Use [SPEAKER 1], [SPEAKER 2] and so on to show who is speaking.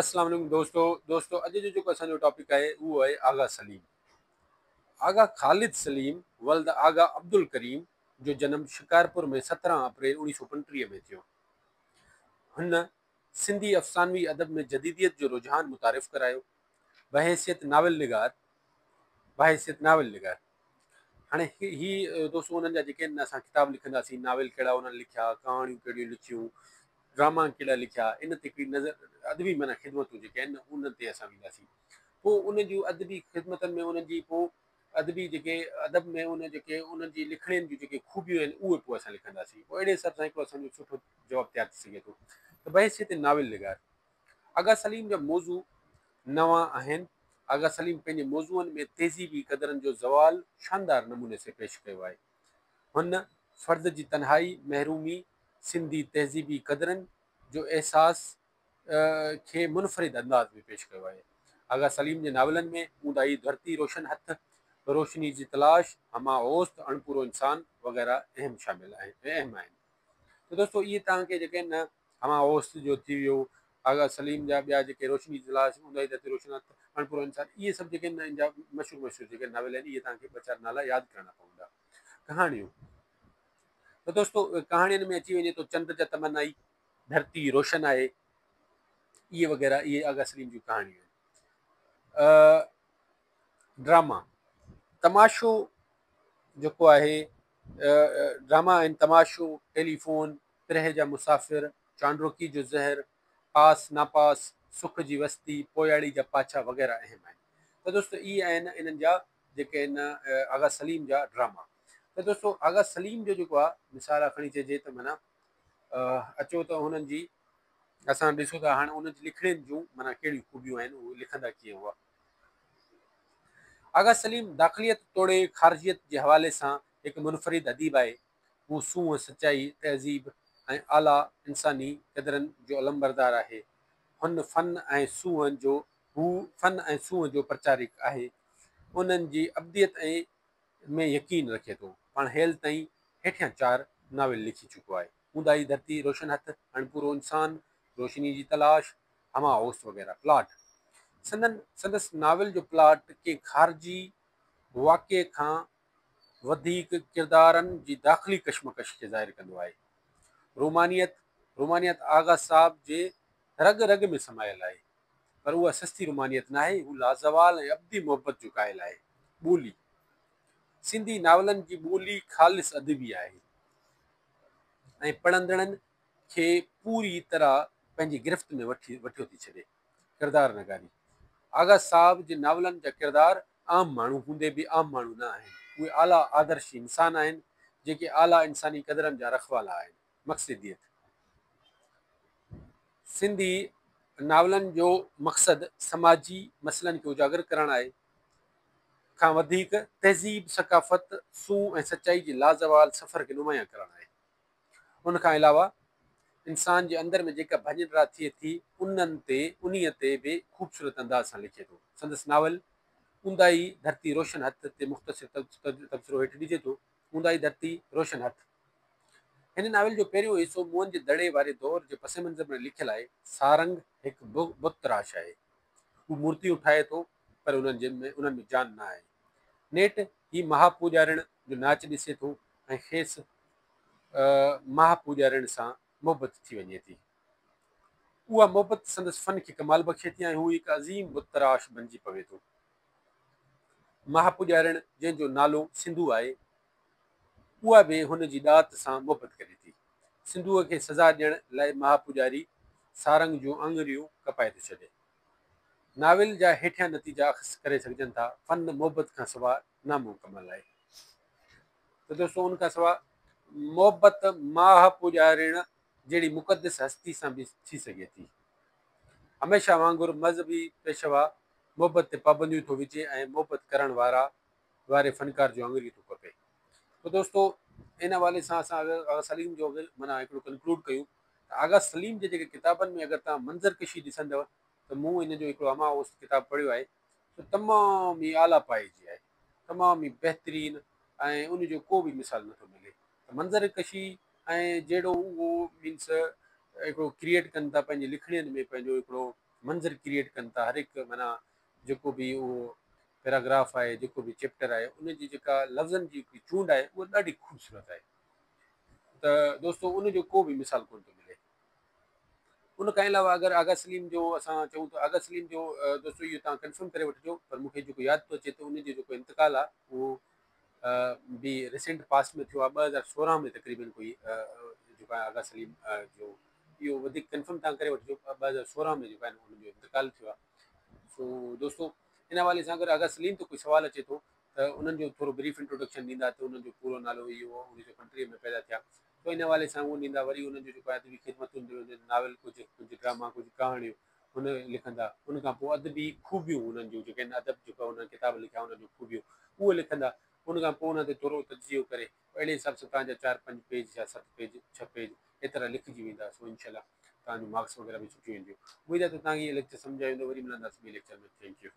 [SPEAKER 1] اسلام عليڪم دوستو دوستو اڄ جو جيڪو اسان جو ٽاپڪ آهي اهو آهي آغا سليم آغا خالد سليم ولد آغا عبدالڪريم جو جنم شڪارپور ۾ 17 اپريل 1935 ۾ ٿيو. هن سنڌي افسانوي ادب ۾ جديديت جو رجحان متعارف ڪرايو. بحيثيت ناول نگار بحيثيت ناول نگار هاڻي هي دوستو انهن جا جيڪي آهن اسان ڪتاب لکنداسين ناول ڪهڙا انهن لکيا ڪهاڻيون ڪهڙيون لکيون ڊراما ڪهڙا لکيا ان تي هڪڙي نظر ادبي معنيٰ خدمتون جيڪي آهن انهن تي اسان وينداسين پوء ان جون ادبي خدمتن ۾ انهن جي پوء ادبي جيڪي ادب ۾ ان جيڪي انهن جي لکڻين جون جيڪي خوبيون آهن اهي پوء اسان لکنداسين پوء اهڙي حساب سان هڪڙو اسان جو سٺو جواب تيار ٿي سگهي ٿو ته بحيثيت ناول نگار آغا سليم جا موضوع نوان آهن آغا سليم پنهنجي موضوعن ۾ تهذيبي قدرن جو زوال شاندار نموني سي پيش ڪيو آهي هن فرد جي تنهائي، محرومي، سنڌي تهذيبي قدرن جو احساس کي منفرد انداز ۾ پيش ڪيو آهي. آغا سليم جي ناولن ۾ اونداهي ڌرتي روشن هٿ، روشني جي تلاش، هما اوست، اڻپورو انسان وغيره اهم شامل آهن اهم آهن. ته دوستو اهي توهان کي جيڪي آهن نه هما اوست جو ٿي ويو، آغا سليم جا ٻيا جيڪي روشني جي تلاش، اونداهي ڌرتي روشن هٿ، اڻپورو انسان اهي سڀ جيڪي آهن نه ان جا مشهور مشهور جيڪي ناول آهن اهي توهان کي ٻه چار نالا ياد ڪرڻا پوندا. ڪهاڻيون ته دوستو ڪهاڻين ۾ اچي وڃي ٿو چنڊ جا تمنائي، ڌرتي روشن آهي، اهي وغيره اهي آغا سليم جون ڪهاڻيون آهن. ڊراما تماشو جيڪو آهي ڊراما آهن تماشو، ٽيليفون، پرهه جا مسافر، چانڊوڪي جو زهر، پاس ناپاس، سک جي وستي، پوياڙي جا پاڇا وغيره اهم آهن. ته دوستو اهي آهن انهن جا جيڪي آهن آغا سليم جا ڊراما ته دوستو آغا سليم جو جيڪو آ مثال آ کڻي چئجي ته معنيٰ اچو ته هنن جي اسان ڏسون ٿا هاڻي انهن جي لکڻين جون معنيٰ ڪهڙيون خوبيون آهن اهي لکندا ڪيئن هئا. آغا سليم داخليت توڙي خارجيت جي حوالي سان هڪ منفرد اديب آهي. هو سونهن، سچائي، تهذيب ۽ اعليٰ انساني قدرن جو علمبردار آهي. هن فن ۽ سونهن جو هو فن ۽ سونهن جو پرچارڪ آهي. انهن جي ابديت ۽ ۾ يقين رکي ٿو. پاڻ هيل تائين هيٺيان چار ناول لکي چڪو آهي. اونداهي ڌرتي، روشن هٿ، اڻپورو انسان، روشني جي تلاش، هما اوست وغيره. پلاٽ، سندن سندس ناول جو پلاٽ ڪنهن خارجي واقعي کان وڌيڪ ڪردارن جي داخلي ڪشمڪش کي ظاهر ڪندو آهي. رومانيت، رومانيت آغا صاحب جي رڳ رڳ ۾ سمايل آهي. پر اها سستي رومانيت ناهي، هو لازوال ۽ ابدي محبت جو قائل آهي. ٻولي، سنڌي ناولن جي ٻولي خالص ادبي آهي ۽ پڙهندڙن کي پوري طرح پنهنجي گرفت ۾ وٺي وٺيو ٿي ڇڏي. ڪردار نگاري، آغا صاحب جي ناولن جا ڪردار عام ماڻهو هوندي به عام ماڻهو نه آهن. اهي اعليٰ آدرشي انسان آهن، جيڪي اعليٰ انساني قدرن جا رکوالا آهن. مقصديت، سنڌي ناولن جو مقصد سماجي مسئلن کي اجاگر ڪرڻ آهي، کان وڌيڪ تهذيب، ثقافت، سونهن ۽ سچائي جي لازوال سفر کي نمايان ڪرڻ آهي. ان کان علاوه انسان جي اندر ۾ جيڪا ڀڃ ڊاهه ٿئي ٿي، انهن تي انهيء تي به خوبصورت انداز سان لکي ٿو. سندس ناول اونداهي ڌرتي روشن هٿ تي مختصر تبصرو هيٺ ڏجي ٿو. اونداهي ڌرتي روشن هٿ هن ناول جو پهريون حصو موئن جي دڙي واري دور جي پس منظر ۾ لکيل آهي. سارنگ هڪ بت تراش آهي. هو مورتيون ٺاهي ٿو پر انهن جي ۾ انهن ۾ جان نه آهي. نيٺ هي مها پوڄارڻ جو ناچ ڏسي ٿو ۽ کيس مها پوڄارڻ سان محبت ٿي وڃي ٿي. اها محبت سندس فن کي ڪمال بخشي ٿي ۽ هو هڪ عظيم بت تراش بنجي پوي ٿو. مها پوڄارڻ جنهن جو نالو سنڌو آهي، اها به هن جي ڏات سان محبت ڪري ٿي. سنڌوء کي سزا ڏيڻ لاء مها پوڄاري سارنگ جون آڱريون ڪپائي ٿو ڇڏي. ناول جا هيٺيان نتيجا اخذ ڪري سگهجن ٿا، فن محبت کان سواء نامڪمل آهي. ته دوستو ان کان سواء محبت ماهه پوڄارڻ جهڙي مقدس هستي سان به ٿي سگهي ٿي. هميشه وانگر مذهبي پيشوا محبت تي پابنديون ٿو وجهي ۽ محبت ڪرڻ وارا واري فنڪار جو آڱريون ٿو ڪپي. ته دوستو ان حوالي سان اسان اگر آغا سليم جو اگر معنيٰ هڪڙو ڪنڪلوڊ ڪيون ته آغا سليم جي جيڪي ڪتابن ۾ اگر توهان منظر ڪشي ڏسندؤ ته مون ان جو هڪڙو اما اوست ڪتاب پڙهيو آهي ته تمام ئي اعليٰ پائي جي آهي تمام ئي بهترين ۽ ان جو ڪو به مثال نٿو ملي ته منظر ڪشي ۽ جهڙو اهو مينس هڪڙو ڪريئيٽ ڪن ٿا پنهنجي لکڻين ۾ پنهنجو هڪڙو منظر ڪريئيٽ ڪن ٿا هر هڪ معنيٰ جيڪو به اهو پيراگراف آهي جيڪو به چيپٽر آهي ان جي جيڪا لفظن جي هڪڙي چونڊ آهي اها ڏاڍي خوبصورت آهي ته دوستو ان جو ڪو به مثال ڪونه ٿو ملي. ان کان علاوه اگر آغا سليم جو اسان چئون ته آغا سليم جو دوستو اهو تان ڪنفرم ڪري وٺجو پر مون کي جيڪو ياد ٿو اچي ته ان جو جيڪو انتقال آهي اهو به ريسنٽ پاسٽ ۾ ٿيو آهي 2016 ۾ تقريبن ڪوئي جيڪو آهي آغا سليم جو اهو وڌيڪ ڪنفرم تان ڪري وٺجو 2016 ۾ جيڪو آهي ان جو انتقال ٿيو آهي. سو دوستو ان حوالي سان اگر آغا سليم تي ڪوئي سوال اچي ٿو ته انهن جو ٿورو بريف انٽروڊڪشن ڏيندا ته انهن جو پورو نالو اهو هو 1935 ۾ پيدا ٿيا ته ان حوالي سان اهو ڏيندا وري انهن جو جيڪو آهي ادبي خدمتن جو ناول ڪجهه ڪجهه ڊراما ڪجهه ڪهاڻيون هن لکندا ان کان پوء ادبي خوبيون انهن جون جيڪي آهن ادب جيڪو انهن ڪتاب لکيا انهن جون خوبيون اهو لکندا ان کان پوء انهن تي ٿورو تجزيو ڪري اهڙي حساب سان توهان جا 4 5 پيج يا 7 پيج 6 پيج ايترا لکجي ويندا سو انشاء الله توهان جون مارڪس وغيره به سٺيون اينديون. اميد آهي ته توهان کي هي ليڪچر سمجهه آيو هوندو وري ملنداسين ٻئي ليڪچر ۾ thank you.